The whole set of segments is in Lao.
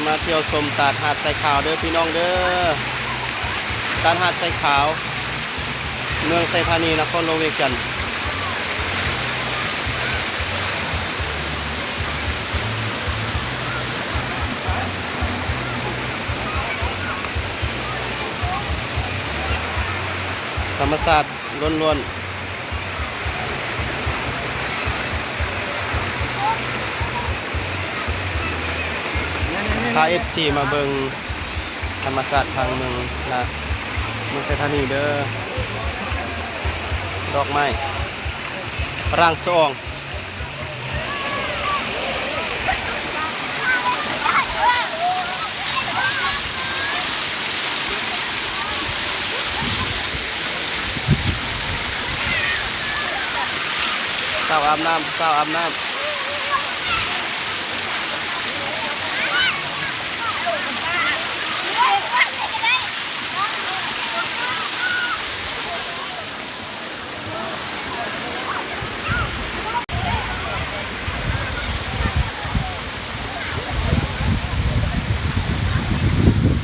ມາທ່ຽວຊົມຕາດຫາດໄຊຂາວເດີພີ່ນ້ອງເດີ. ຕາດຫາດໄຊຂາວ ເມືອງໄຊທານີ ນະຄອນຫຼວງວຽງຈັນ. ທຳມະຊາດລ້ວນໆ. ພາເອັຟຊີມາເບິ່ງທຳມະຊາດທາງເມືອງນະ ເມືອງໄຊທານີເດີ. ດອກໄມ້ ຮ່າງສະອອງ. ສາວອາບນ້ຳ ສາວອາບນ້ຳ.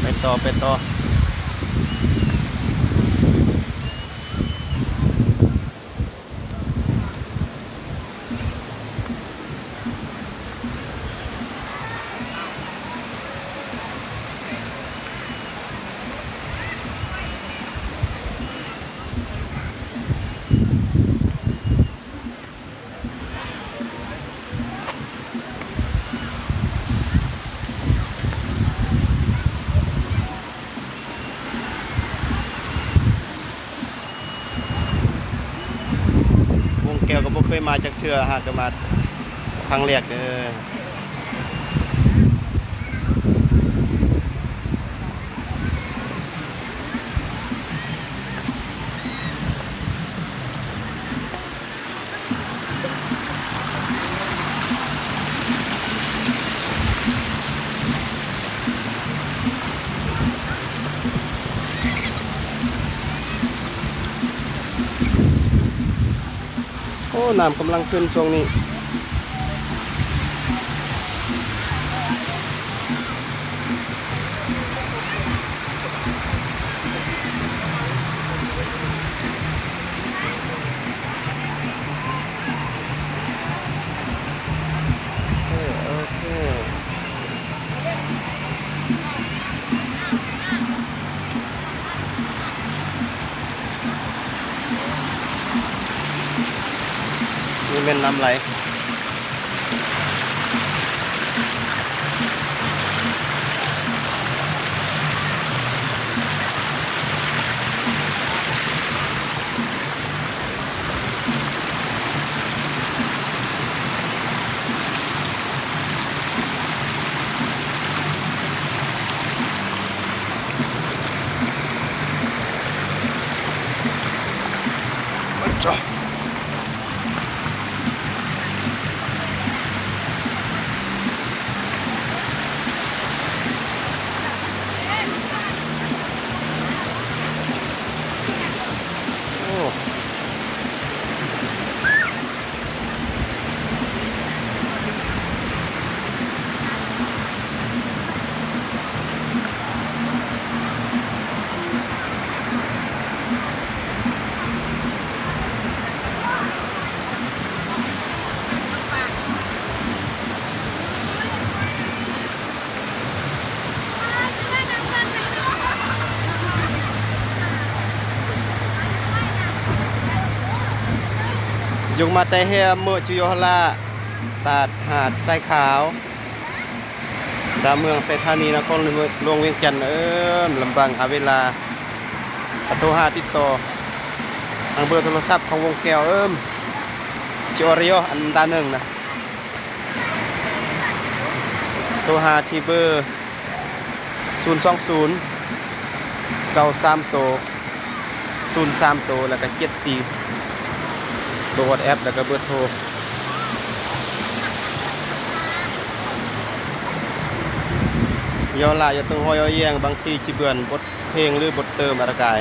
ໄປຕໍ່ ໄປຕໍ່. ວົງແກ້ວກໍບໍ່ເຄີຍມາຈັກເທື່ອ ຫາກະມາຄັ້ງແລກເດີ. ໂອ້ ນ້ຳກຳລັງຂຶ້ນຊ່ວງນີ້. ເອີ ໂອເຄ. ນີ້ແມ່ນນ້ຳໄຫຼ. ໂອ້. ຈົ່ງມາແຕ່ແຮມເມີ້ຈຸໂຍຮະລາ ຕາດຫາດຊາຍຂາວ ຕາເມືອງໄຊທານີ ນະຄອນຫຼວງວຽງຈັນ. ເອີ ລຳບາງຫາເວລາ ກະໂທຫາຕິດຕໍ່ທາງເບີໂທລະສັບຂອງວົງແກ້ວ ເອີ ຊິອໍຣິໂອ ອັນດາໜຶ່ງນະ. ໂທຫາທີ່ເບີ ສູນສອງສູນ ເກົ້າສາມໂຕ ສູນສາມໂຕ ແລ້ວກະເຈັດສີ່ ເບີວອດແອັບ ແລ້ວກະເບີໂທ. ຍໍລາ ຍໍຕົງ ຫໍ ຢໍແຢງ ບາງທີຊິເບືອນບົດເພງ ຫຼື ບົດເຕີມອາກາຍ.